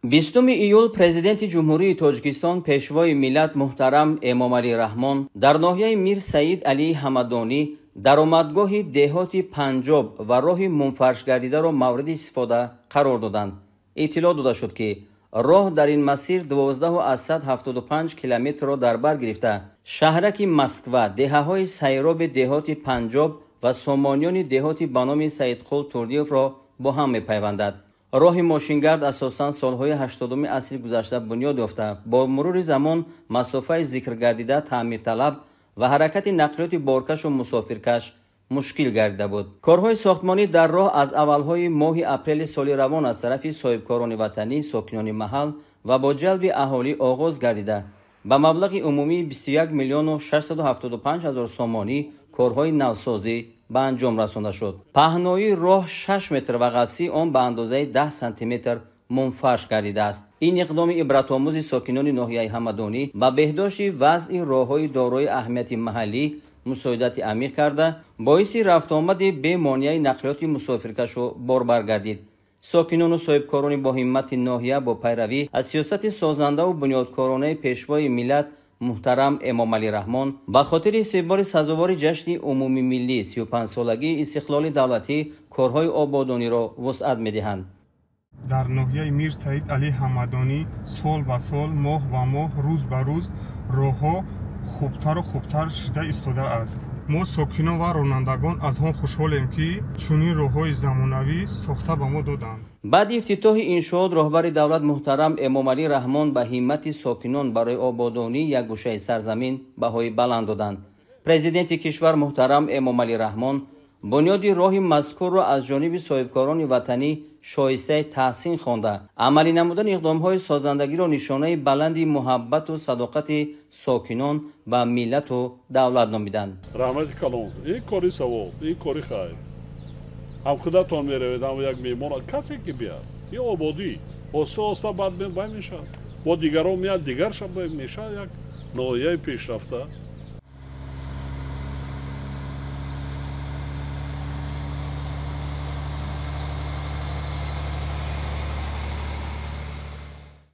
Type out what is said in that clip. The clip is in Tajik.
20 июл Президенти Ҷумҳурии Тоҷикистон, Пешвои миллат муҳтарам Эмомалӣ Раҳмон дар ноҳияи Мир Саид Алии Ҳамадонӣ даромадгоҳи деҳоти Панҷоб ва роҳи мунфаршгардидаро мавриди истифода қарор доданд. Иттилоъ дода шуд, ки роҳ дар ин масир 12,75 километрро дар бар гирифта, шаҳраки Москва, деҳаҳои Сайроби деҳоти Панҷоб ва Сомониёни деҳоти ба номи Саидқул Турдиевро бо ҳам мепайвандад. Роҳи мошингард асосан солҳои 80-уми асри гузашта бунёд ёфта, бо мурури замон масофаи зикргардида таъмирталаб ва ҳаракати нақлиёти боркашу мусофиркаш мушкил гардида буд. Корҳои сохтмонӣ дар роҳ аз аввалҳои моҳи апрели соли равон аз тарафи соҳибкорони ватанӣ, сокинони маҳал ва бо ҷалби аҳолӣ оғоз гардида, ба маблағи умумии 21 миллиону 675 ҳазор сомонӣ корҳои навсозӣ ба анҷом расонда шуд. Паҳноии роҳ 6 метр ва ғафсии он ба андозаи 10 сантиметр мунфарш гардидааст. Ин иқдоми ибратомӯзи сокинони ноҳияи Ҳамадонӣ ба беҳдошти вазъи роҳҳои дорои аҳамияти маҳаллӣ мусоидати амиқ карда, боиси рафтуомади бемонеаи нақлиёти мусофиркашу борбар гардид. Сокинону соҳибкорони боҳиммати ноҳия бо пайравӣ аз сиёсати созандаву бунёдкоронаи Пешвои миллат муҳтарам Эмомалӣ Раҳмон ба хотири истиқболи сазовори ҷашни умумимиллӣ, 35-солагии истиқлоли давлатӣ, корҳои ободониро вусъат медиҳанд. Дар ноҳияи Мир Саид Алӣ Ҳамадонӣ сол ба сол, моҳ ба моҳ, рӯз ба рӯз роҳҳо хубтару хубтар шуда истодааст. Мо, сокинон ва ронандагон, аз он хушҳолем, ки чунин роҳҳои замонавӣ сохта ба мо доданд. Баъди ифтитоҳи иншоот роҳбари давлат муҳтарам Эмомалӣ Раҳмон ба ҳиммати сокинон барои ободонии як гӯшаи сарзамин баҳои баланд доданд. Президенти кишвар муҳтарам Эмомалӣ Раҳмон бунёди роҳи мазкурро аз ҷониби соҳибкорони ватанӣ шоистаи таҳсин хонда, амалӣ намудани иқдомҳои созандагиро нишонаи баланди муҳаббату садоқати сокинон ба миллату давлат номиданд. Раҳмати калон, ин кори савоб, ин кори хайр. Ҳам худатон меравед, ҳам як меҳмон, касе ки бияд, ин ободӣ оста оста баъд бай мешавад, бо дигарон меяд, дигар шаб мешавад як ноҳияи пешрафта.